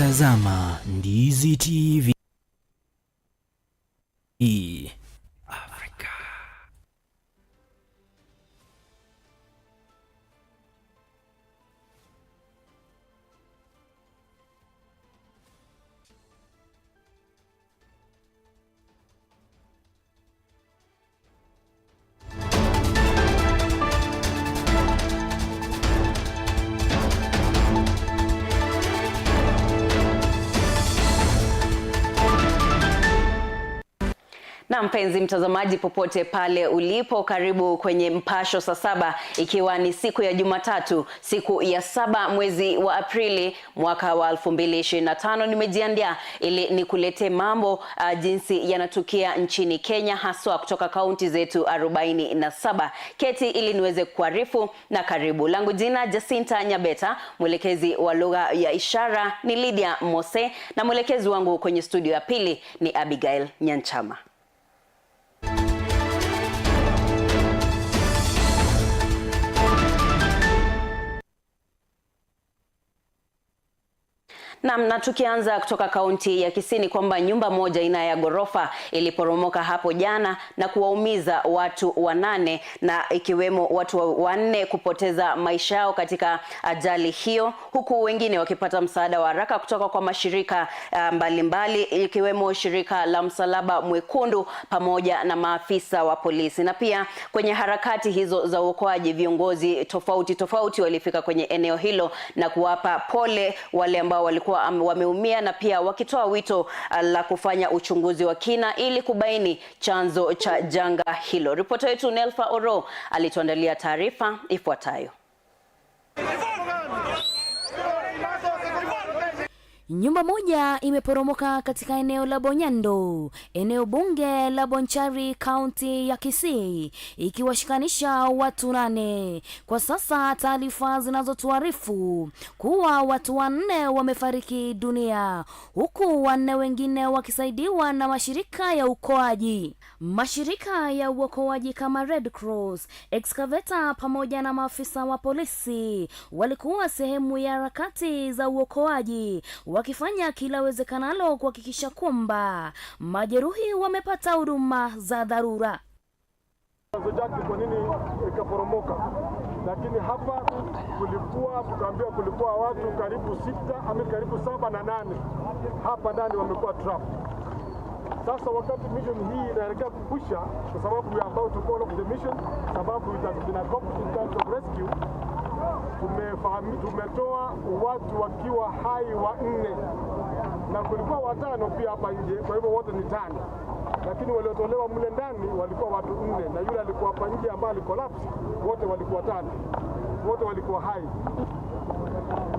Tazama Ndizi TV Africa. Na mpenzi mtazamaji, popote pale ulipo, karibu kwenye Mpasho saa saba, ikiwa ni siku ya Jumatatu, siku ya 7 mwezi wa Aprili mwaka wa 2025. Nimejiandaa ili nikuletee mambo jinsi yanatukia nchini Kenya, haswa kutoka kaunti zetu 47. Keti ili niweze kuarifu na karibu. Langu jina Jacinta Nyabeta, mwelekezi wa lugha ya ishara ni Lydia Mose, na mwelekezi wangu kwenye studio ya pili ni Abigail Nyanchama. Na tukianza kutoka kaunti ya Kisii kwamba nyumba moja aina ya ghorofa iliporomoka hapo jana na kuwaumiza watu 8 na ikiwemo watu 4 kupoteza maisha yao katika ajali hiyo, huku wengine wakipata msaada wa haraka kutoka kwa mashirika mbalimbali ikiwemo shirika la Msalaba Mwekundu pamoja na maafisa wa polisi. Na pia kwenye harakati hizo za uokoaji, viongozi tofauti tofauti walifika kwenye eneo hilo na kuwapa pole wale ambao walikuwa wameumia na pia wakitoa wito la kufanya uchunguzi wa kina ili kubaini chanzo cha janga hilo. Ripota wetu Nelfa Oro alituandalia taarifa ifuatayo. Nyumba moja imeporomoka katika eneo la Bonyando, eneo bunge la Bonchari, kaunti ya Kisii, ikiwashikanisha watu 8. Kwa sasa taarifa zinazotuarifu kuwa watu 4 wamefariki dunia, huku 4 wengine wakisaidiwa na mashirika ya uokoaji. Mashirika ya uokoaji kama Red Cross, excavator pamoja na maafisa wa polisi walikuwa sehemu ya harakati za uokoaji, wakifanya kila wezekanalo kuhakikisha kwamba majeruhi wamepata huduma za dharura. Chanzo chake kwa nini ikaporomoka? Lakini hapa kulikuwa, tukaambiwa kulikuwa watu karibu 6 ama karibu 7 na 8 hapa ndani wamekuwa trapped. Sasa wakati mission hii inaelekea kukwisha, kwa sababu we are about to call off the mission, sababu it has been accomplished in terms of rescue, tumetoa watu wakiwa hai 4 na kulikuwa 5 pia hapa nje, kwa hivyo wote ni 5, lakini waliotolewa mle ndani walikuwa watu 4 na yule alikuwa hapa nje ambaye alicollapse, wote walikuwa 5, wote walikuwa hai,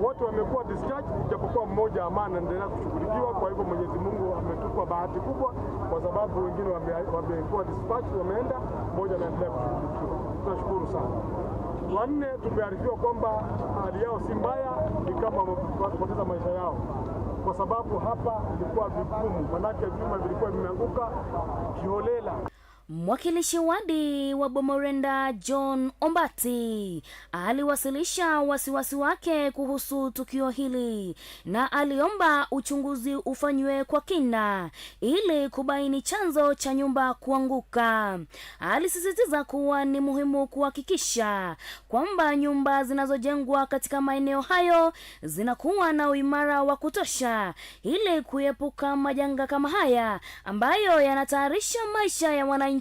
wote wamekuwa discharged, ijapokuwa mmoja ambaye anaendelea kushughulikiwa. Kwa hivyo Mwenyezi Mungu ametupa bahati kubwa, kwa sababu wengine wamekuwa dispatched, wameenda, mmoja anaendelea kushughulikiwa. Tunashukuru sana. 4 tumearifiwa kwamba hali yao si mbaya, ni kama wamepoteza maisha yao, kwa sababu hapa ilikuwa vigumu, manake vyuma vilikuwa vimeanguka kiholela. Mwakilishi wadi wa Bomorenda John Ombati aliwasilisha wasiwasi wake kuhusu tukio hili na aliomba uchunguzi ufanywe kwa kina ili kubaini chanzo cha nyumba kuanguka. Alisisitiza kuwa ni muhimu kuhakikisha kwamba nyumba zinazojengwa katika maeneo hayo zinakuwa na uimara wa kutosha ili kuepuka majanga kama haya ambayo yanatayarisha maisha ya wananchi.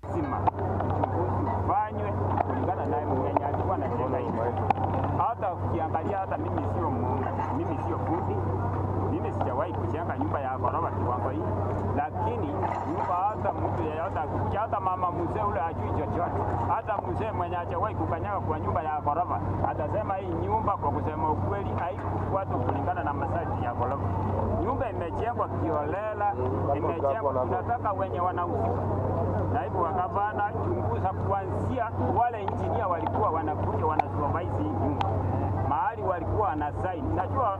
Lazima uchunguzi ufanywe kulingana na mwenye alikuwa anajenga hivi. Hata ukiangalia, hata mimi sio fundi, mimi sijawahi kujenga nyumba ya ghorofa kiwango hii, lakini nyumba hata mtu yeyote akikuja, hata mama mzee ule hajui chochote, hata mzee mwenye hajawahi kukanyaga kwa nyumba ya ghorofa atasema hii nyumba kwa kusema ukweli haikufuatwa kulingana na masharti ya ghorofa. Nyumba imejengwa kiolela, imejengwa. Tunataka wenye wanahusika Naibu wa gavana, chunguza kuanzia wale injinia walikuwa wanakuja wanasupervise hii nyumba, mahali walikuwa wanasaini. Najua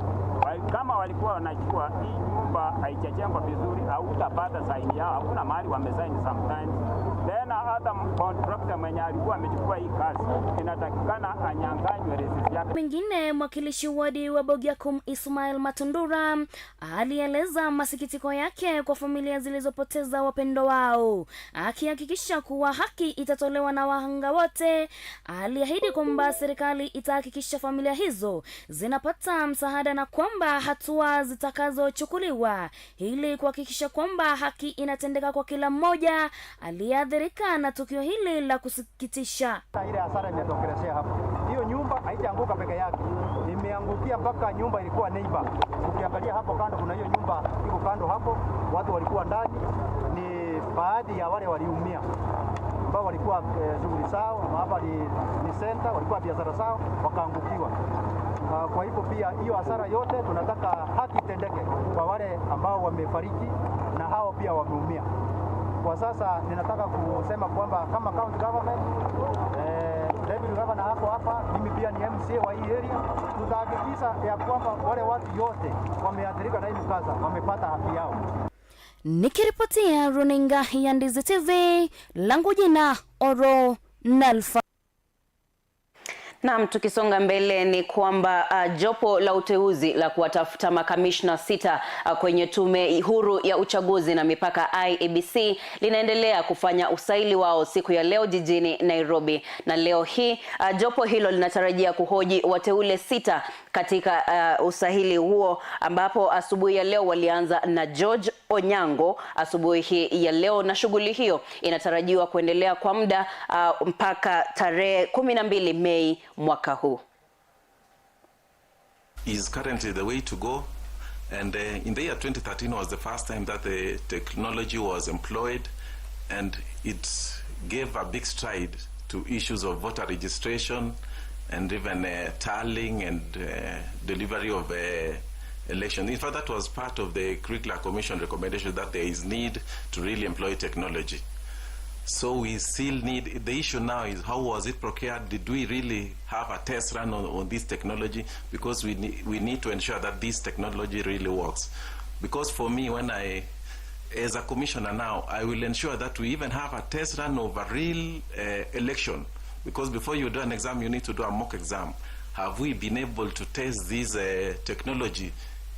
kama walikuwa wanajua hii nyumba haijajengwa vizuri, hautapata saini yao, hakuna mahali wamesaini sometimes. Tena hata contractor mwenye alikuwa amechukua hii kazi inatakikana anyang'anywe risiti yake. Mwingine, mwakilishi wadi wa Bogiakum Ismail Matundura alieleza masikitiko yake kwa familia zilizopoteza wapendo wao, akihakikisha kuwa haki itatolewa na wahanga wote. Aliahidi kwamba serikali itahakikisha familia hizo zinapata msaada na kwamba hatua zitakazochukuliwa ili kuhakikisha kwamba haki inatendeka kwa kila mmoja aliyeathirika na tukio hili la kusikitisha. Ile hasara imetokelezea hapo. Hiyo nyumba haitaanguka peke yake, imeangukia mpaka nyumba ilikuwa neighbor. Ukiangalia hapo kando, kuna hiyo nyumba iko kando hapo, watu walikuwa ndani, ni baadhi ya wale waliumia ambao walikuwa shughuli zao ama hapa ni center, walikuwa biashara zao wakaangukiwa. Kwa hivyo pia hiyo hasara yote tunataka haki itendeke kwa wale ambao wamefariki na hao pia wameumia. Kwa sasa ninataka kusema kwamba kama county government, deputy governor hapo hapa, mimi pia ni MCA wa hii area, tutahakikisha ya kwamba wale watu yote wameathirika na hii mkasa wamepata haki yao. Nikiripotia runinga ya Ndizi TV, langu jina Oro Nalfa. Naam, tukisonga mbele ni kwamba jopo la uteuzi la kuwatafuta makamishna 6 kwenye tume huru ya uchaguzi na mipaka IEBC linaendelea kufanya usaili wao siku ya leo jijini Nairobi. Na leo hii jopo hilo linatarajia kuhoji wateule 6 katika usahili huo, ambapo asubuhi ya leo walianza na George Onyango asubuhi hii ya leo, na shughuli hiyo inatarajiwa kuendelea kwa muda mpaka tarehe 12 Mei mwaka huu. Is currently the way to go, and in the year 2013 was the first time that the technology was employed, and it gave a big stride to issues of voter registration and even tallying and delivery of election. In fact, that was part of the Kriegler Commission recommendation that there is need to really employ technology. So we still need, the issue now is how was it procured? Did we really have a test run on this technology? Because we need to ensure that this technology really works. Because for me, as a commissioner now, I will ensure that we even have a test run of a real election. Because before you do an exam, you need to do a mock exam. Have we been able to test this technology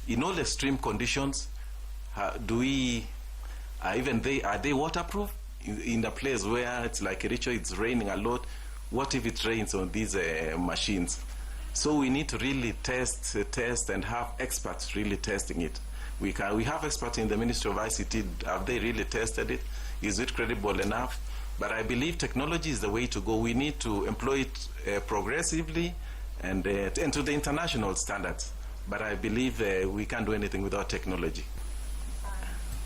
in all extreme conditions? Are they waterproof? In a place where it's like Kericho, it's raining a lot. What if it rains on these machines? So we need to really test and have experts really testing it. We have experts in the Ministry of ICT. Have they really tested it? Is it credible enough? But I believe technology is the way to go. We need to employ it progressively and to the international standards. But I believe we can't do anything without technology.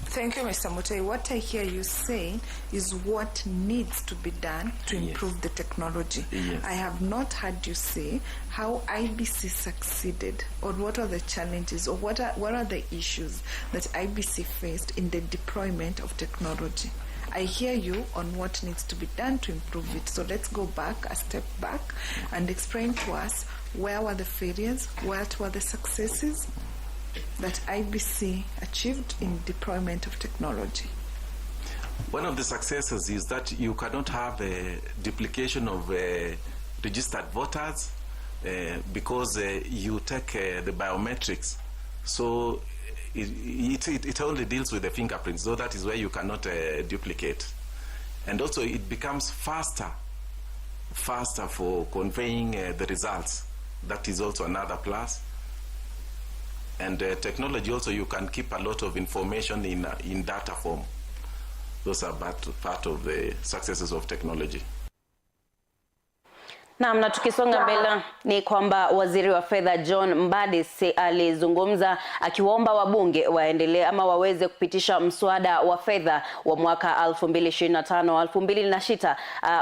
Thank you, Mr. Mutai. What I hear you saying is what needs to be done to improve the technology. Yes. I have not heard you say how IBC succeeded, or what are the challenges, or what are the issues that IBC faced in the deployment of technology. I hear you on what needs to be done to improve it. So let's go back, a step back, and explain to us where were the failures, what were the successes that IBC achieved in deployment of technology. One of the successes is that you cannot have a duplication of registered voters because you take the biometrics. So it only deals with the fingerprints, so that is where you cannot duplicate. And also it becomes faster for conveying the results. That is also another plus. And technology also, you can keep a lot of information in data form. Those are part of the successes of technology. Naam, na tukisonga mbele ni kwamba waziri wa fedha John Mbadi alizungumza akiwaomba wabunge waendelee ama waweze kupitisha mswada wa fedha wa mwaka 2025 2026,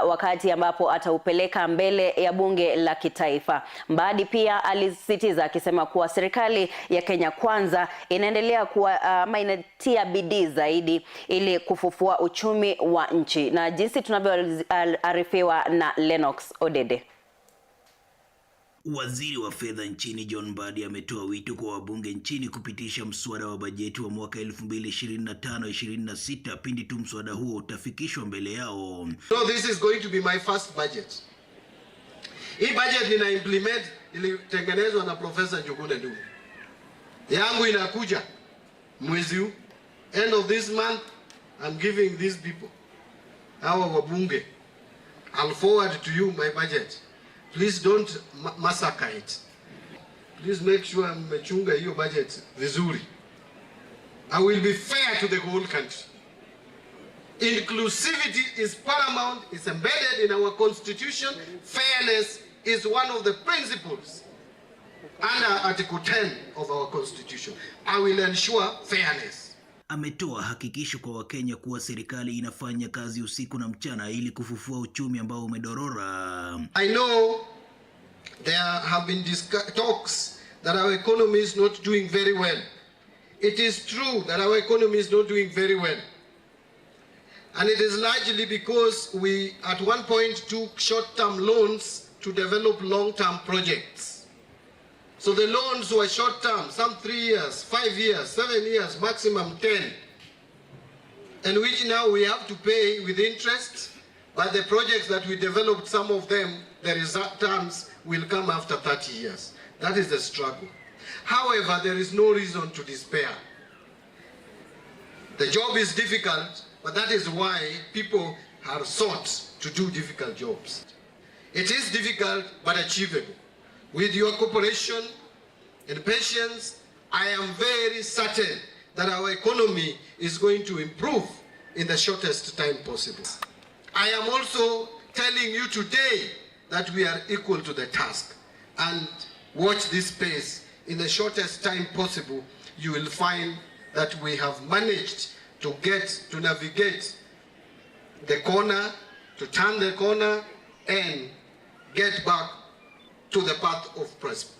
wakati ambapo ataupeleka mbele ya bunge la kitaifa. Mbadi pia alisisitiza akisema kuwa serikali ya Kenya Kwanza inaendelea kuwa ama inatia bidii zaidi ili kufufua uchumi wa nchi, na jinsi tunavyoarifiwa na Lennox Odede. Waziri wa fedha nchini John Mbadi ametoa wito kwa wabunge nchini kupitisha mswada wa bajeti wa mwaka 2025-26 pindi tu mswada huo utafikishwa mbele yao. So this is going to be my first budget. Hii budget nina implement ilitengenezwa na Professor Njuguna Ndung'u. Yangu inakuja mwezi huu. End of this month I'm giving these people, hawa wabunge. I'll forward to you my budget. Please don't massacre it. Please make sure mmechunga hiyo budget vizuri. I will be fair to the whole country. Inclusivity is paramount, it's embedded in our constitution. Fairness is one of the principles under Article 10 of our constitution. I will ensure fairness. Ametoa hakikisho kwa Wakenya kuwa serikali inafanya kazi usiku na mchana ili kufufua uchumi ambao umedorora. I know there have been talks that our economy is not doing very well. It is true that our economy is not doing very well. And it is largely because we at one point took short-term loans to develop long-term projects. So the loans were short-term, some 3 years, 5 years, 7 years, maximum 10. And which now we have to pay with interest, but the projects that we developed, some of them, the returns will come after 30 years. That is the struggle. However, there is no reason to despair. The job is difficult, but that is why people are sought to do difficult jobs. It is difficult, but achievable. With your cooperation and patience, I am very certain that our economy is going to improve in the shortest time possible. I am also telling you today that we are equal to the task. And watch this space. In the shortest time possible, you will find that we have managed to get to navigate the corner, to turn the corner, and get back to the path of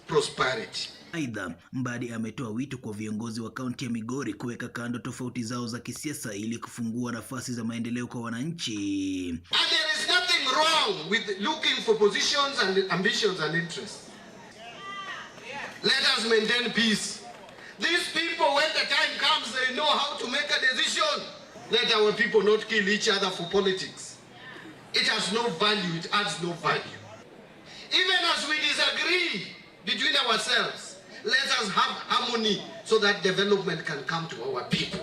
prosperity. Aidha, Mbadi ametoa wito kwa viongozi wa kaunti ya Migori kuweka kando tofauti zao za kisiasa ili kufungua nafasi za maendeleo kwa wananchi. And there is nothing wrong with looking for positions and ambitions and interests. Let us maintain peace. These people, when the time comes, they know how to make a decision. Let our people not kill each other for politics. It has no value, it adds no value. Even as we disagree between ourselves, let us have harmony so that development can come to our people.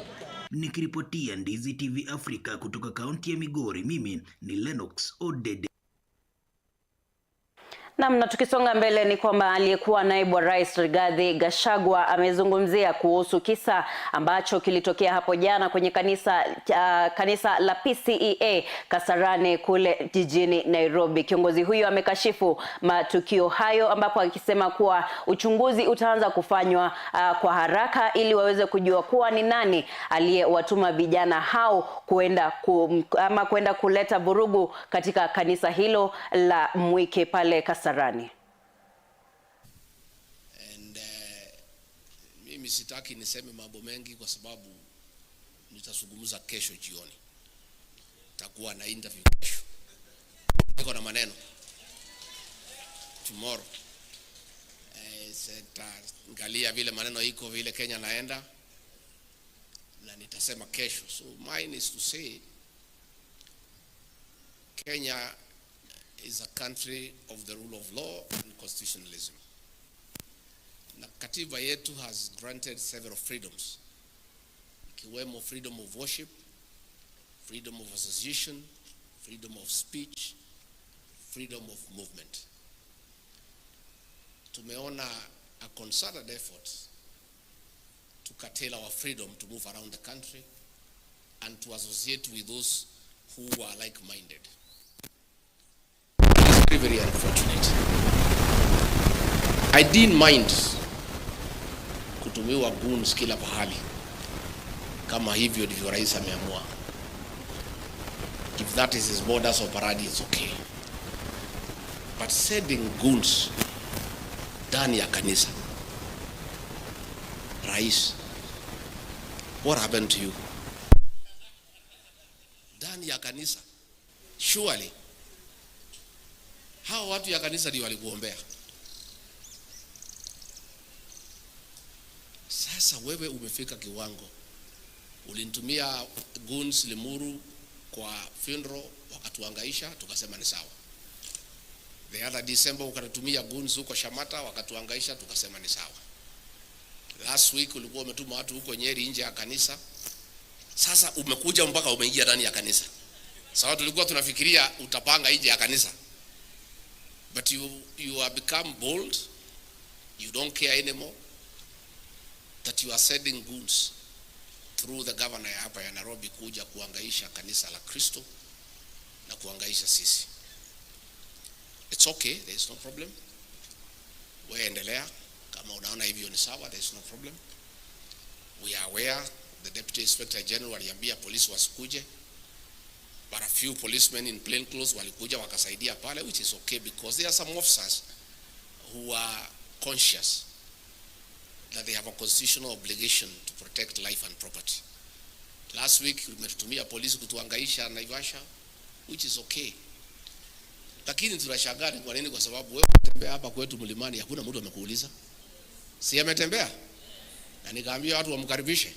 Nikiripotia Ndizi TV Africa kutoka kaunti ya Migori, mimi ni Lennox Odede. Naam, na tukisonga mbele ni kwamba aliyekuwa naibu wa rais Rigathi Gachagua amezungumzia kuhusu kisa ambacho kilitokea hapo jana kwenye kanisa la PCEA Kasarani kule jijini Nairobi. Kiongozi huyo amekashifu matukio hayo, ambapo akisema kuwa uchunguzi utaanza kufanywa kwa haraka ili waweze kujua kuwa ni nani aliyewatuma vijana hao kwenda kuleta vurugu katika kanisa hilo la Mwiki pale Kasarani. And mimi sitaki niseme mambo mengi kwa sababu nitazungumza kesho jioni. Takuwa na interview kesho. Niko na maneno. Tomorrow. Sitaangalia vile maneno iko vile Kenya naenda na nitasema kesho. So mine is to say Kenya is a country of the rule of law and constitutionalism. Na katiba yetu has granted several freedoms, ikiwemo freedom of worship, freedom of association, freedom of speech, freedom of movement. Tumeona a concerted effort to curtail our freedom to move around the country and to associate with those who are like-minded. Very, very unfortunate. I didn't mind kutumiwa goons kila pahali, kama hivyo ndivyo rais ameamua. If that is his modus operandi, it's okay. But sending goons ndani ya kanisa, rais, what happened to you? Ndani ya kanisa, surely hawa watu ya kanisa ndio walikuombea. Sasa wewe umefika kiwango, ulinitumia goons Limuru kwa funeral, wakatuangaisha, tukasema ni sawa. The other December ukatutumia goons huko Shamata, wakatuangaisha, tukasema ni sawa. Last week ulikuwa umetuma watu huko Nyeri nje ya kanisa. Sasa umekuja mpaka umeingia ndani ya kanisa. Sawa, tulikuwa tunafikiria utapanga nje ya kanisa. But you have become bold. You don't care anymore that you are sending goons through the governor ya hapa ya Nairobi kuja kuangaisha kanisa la Kristo na kuangaisha sisi. It's okay, there is no problem. Wewe endelea kama unaona hivyo ni sawa, there is no problem. We are aware the Deputy Inspector General aliambia polisi wasikuje, but a few policemen in plain clothes walikuja wakasaidia pale, which is okay because there are some officers who are conscious that they have a constitutional obligation to protect life and property. Last week umetutumia polisi kutuangaisha Naivasha, which is okay. Lakini tunashangaa ni kwa nini? Kwa sababu wewe unatembea hapa kwetu mlimani, hakuna mtu amekuuliza. Si ametembea? Na nikaambia watu wamkaribishe.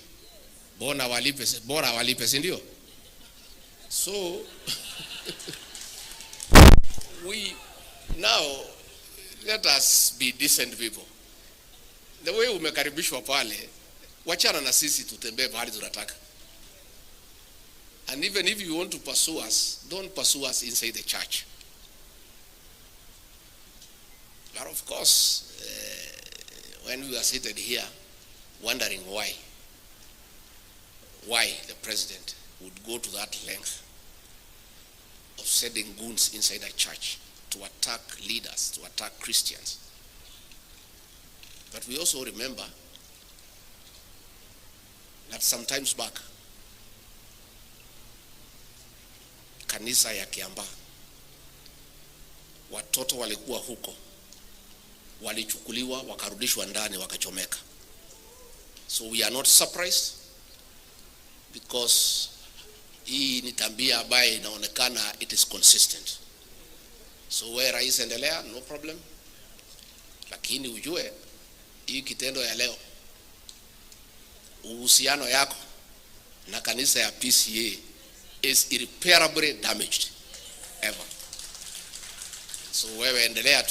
Bona walipe, bora walipe, si ndio? So we now let us be decent people. The way umekaribishwa pale, wachana na sisi tutembee pahali tunataka. And even if you want to pursue us, don't pursue us inside the church. But of course, when we are seated here, wondering why the president would go to that length of sending goons inside a church to attack leaders, to attack Christians. But we also remember that sometimes back, kanisa ya Kiambaa, watoto walikuwa huko, walichukuliwa wakarudishwa ndani wakachomeka. So we are not surprised because hii ni tabia ambayo inaonekana it is consistent. So we rais, endelea, no problem. Lakini ujue hii kitendo ya leo, uhusiano yako na kanisa ya PCA is irreparably damaged ever. So wewe endelea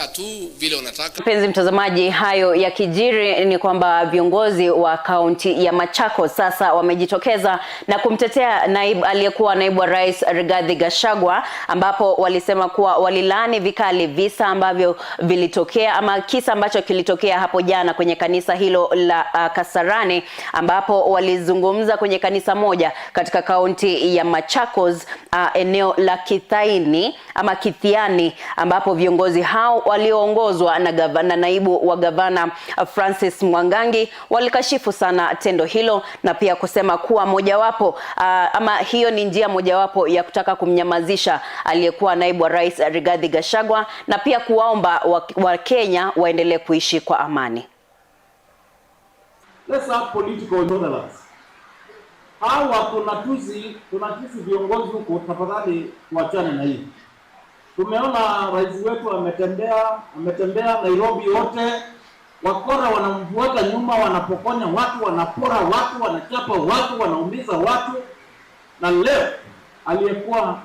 tu vile unataka. Mpenzi mtazamaji, hayo ya kijiri ni kwamba viongozi wa kaunti ya Machakos sasa wamejitokeza na kumtetea aliyekuwa naibu wa rais Rigathi Gachagua, ambapo walisema kuwa walilaani vikali visa ambavyo vilitokea ama kisa ambacho kilitokea hapo jana kwenye kanisa hilo la Kasarani, ambapo walizungumza kwenye kanisa moja katika kaunti ya Machakos, eneo la Kithaini ama Kithiani, ambapo viongozi hao walioongozwa na gavana, naibu wa gavana Francis Mwangangi walikashifu sana tendo hilo na pia kusema kuwa mojawapo ama hiyo ni njia mojawapo ya kutaka kumnyamazisha aliyekuwa naibu wa rais Rigathi Gachagua na pia kuwaomba Wakenya waendelee kuishi kwa amani. Let's have political tolerance. Hawa tunatusi viongozi huko, tafadhali tuachane na hii. Tumeona rais wetu ametembea Nairobi yote, wakora wanamfuata nyuma, wanapokonya watu, wanapora watu, wanachapa watu, wanaumiza watu. Na leo aliyekuwa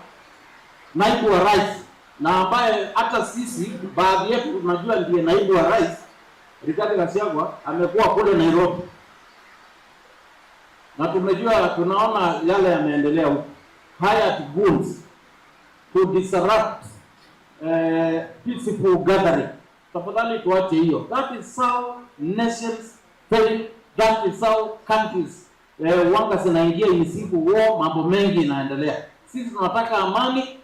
naibu wa rais na ambaye hata sisi baadhi yetu tunajua ndiye naibu wa rais, Rigathi Gachagua, amekuwa kule Nairobi na tumejua, tunaona yale yameendelea huko. Hired goons to disrupt peaceful gathering. Tafadhali tuache hiyo. That is how nations fail. That is how countries wanga zinaingia in civil war, mambo mengi inaendelea. Sisi tunataka amani.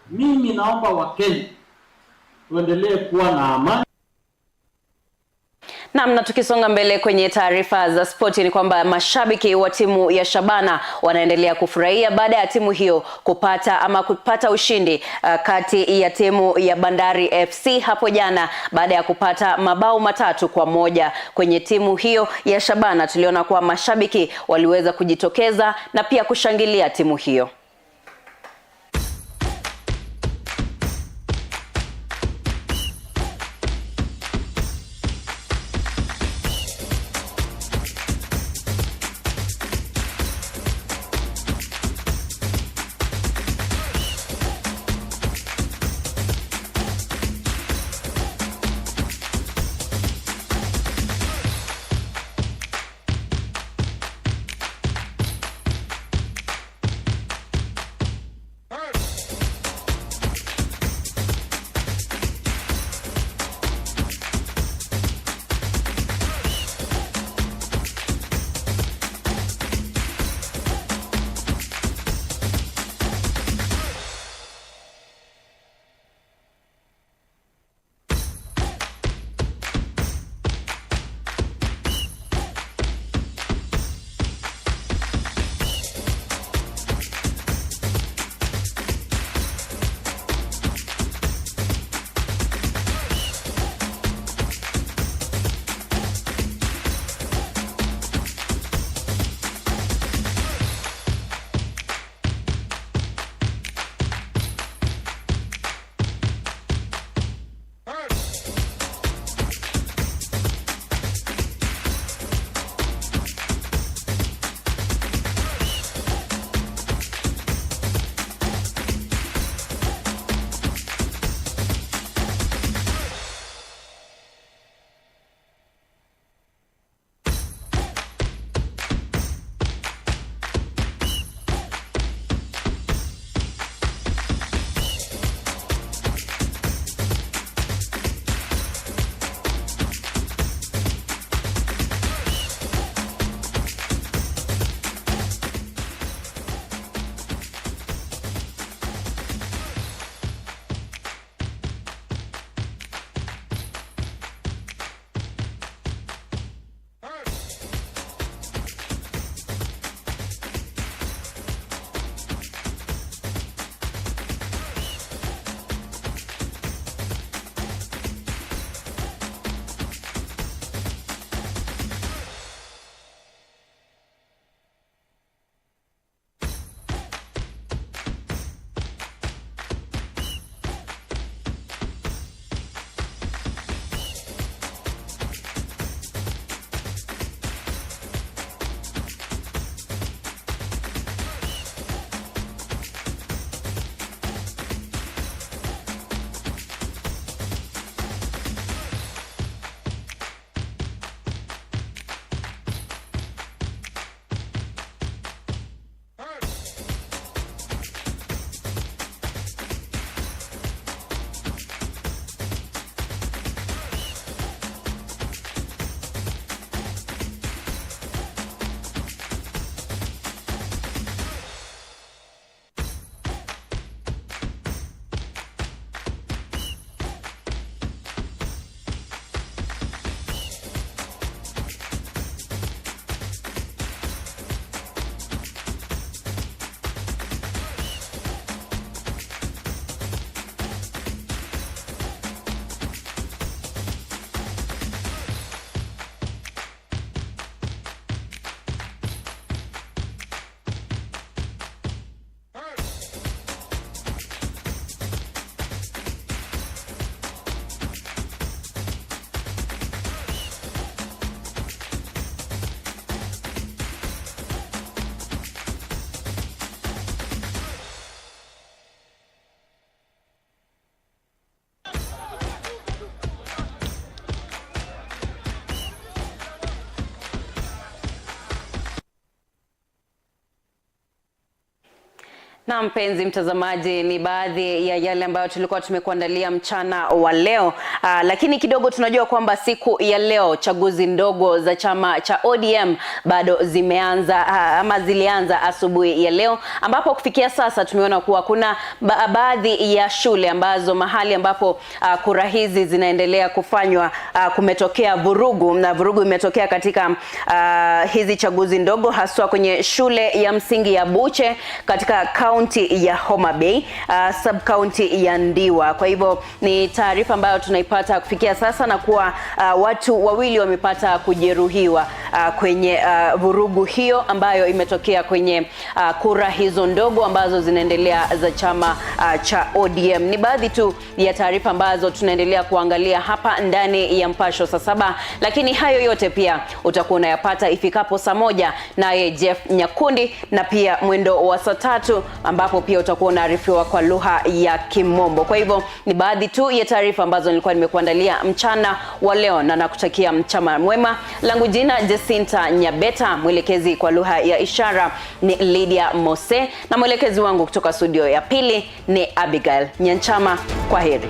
Mimi naomba Wakenya tuendelee kuwa na amani. Naam, na tukisonga mbele kwenye taarifa za spoti ni kwamba mashabiki wa timu ya Shabana wanaendelea kufurahia baada ya timu hiyo kupata ushindi kati ya timu ya Bandari FC hapo jana baada ya kupata mabao 3-1 kwenye timu hiyo ya Shabana. Tuliona kuwa mashabiki waliweza kujitokeza na pia kushangilia timu hiyo. Na mpenzi mtazamaji, ni baadhi ya yale ambayo tulikuwa tumekuandalia mchana wa leo. Lakini kidogo tunajua kwamba siku ya leo chaguzi ndogo za chama cha ODM bado zimeanza ama zilianza asubuhi ya leo, ambapo kufikia sasa tumeona kuwa kuna baadhi ya shule ambazo mahali ambapo kura hizi zinaendelea kufanywa, kumetokea vurugu, na vurugu imetokea katika hizi chaguzi ndogo, haswa kwenye shule ya msingi ya Buche katika kaunti ya Homa Bay, sub county ya Ndiwa. Kwa hivyo ni taarifa ambayo tunaipata kufikia sasa, na kuwa watu wawili wamepata kujeruhiwa kwenye vurugu hiyo ambayo imetokea kwenye kura hizo ndogo ambazo zinaendelea za chama cha ODM. Ni baadhi tu ya taarifa ambazo tunaendelea kuangalia hapa ndani ya Mpasho saa 7, lakini hayo yote pia utakuwa unayapata ifikapo saa 1 naye Jeff Nyakundi, na pia mwendo wa saa 3 ambapo pia utakuwa unaarifiwa kwa lugha ya Kimombo. Kwa hivyo ni baadhi tu ya taarifa ambazo nilikuwa nimekuandalia mchana wa leo, na nakutakia mchana mwema. Langu jina Jacinta Nyabeta, mwelekezi kwa lugha ya ishara ni Lydia Mose, na mwelekezi wangu kutoka studio ya pili ni Abigail Nyanchama. Kwa heri.